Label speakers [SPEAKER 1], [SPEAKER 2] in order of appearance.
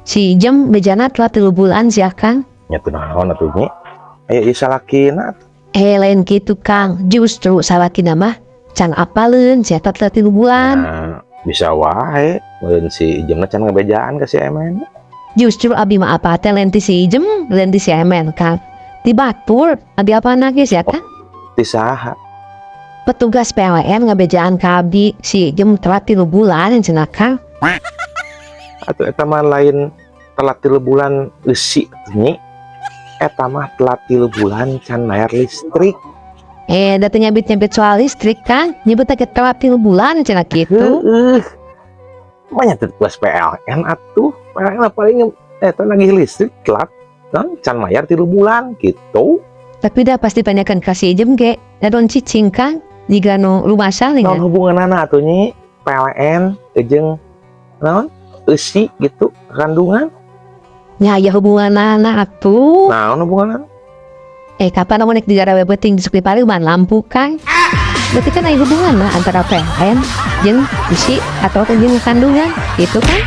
[SPEAKER 1] Si Ijem bejana telat 3 bulan sih, Kang.
[SPEAKER 2] Nya teu naon atuh, Nyi. Aya ieu salakina atuh.
[SPEAKER 1] Eh, lain gitu, Kang. Justru salakina mah can apaleun sia telat 3 bulan.
[SPEAKER 2] Nah, bisa wae meureun si Ijemna can ngabejaan ka si Emen.
[SPEAKER 1] Justru abi mah apa teh lain ti si Ijem, lain ti si Emen, Kang. Ti batur, abi apa ge sia, Kang?
[SPEAKER 2] Ti saha?
[SPEAKER 1] Petugas PLN ngabejaan ka abdi si Ijem telat 3 bulan cenah, Kang.
[SPEAKER 2] Atuh eta mah lain telat 3 bulan eusi, Nyi. Eta mah telat 3 bulan can bayar listrik.
[SPEAKER 1] Eh, da teu nyabit-nyabit soal listrik, Kang. Nyebut teh telat 3 bulan cenah gitu.
[SPEAKER 2] Heeh. Banyak tugas PLN atuh. PLN paling eta nagih listrik telat kan can bayar 3 bulan gitu.
[SPEAKER 1] Tapi dah pasti tanyakan ka si Ijem ge, dadon cicing, Kang. Jiga nu rumasa
[SPEAKER 2] Naon
[SPEAKER 1] nih.
[SPEAKER 2] Hubunganana atuh, Nyi, PLN jeung naon eusi gitu, kandungan?
[SPEAKER 1] Nya aya hubunganana atuh.
[SPEAKER 2] Naon hubunganana?
[SPEAKER 1] Eh, kapan lamun nek digarawe beuting disuk dipareuman lampu, Kang? Berarti kan aya hubungan lah antara PLN jeung eusi atau jeung kandungan gitu kan?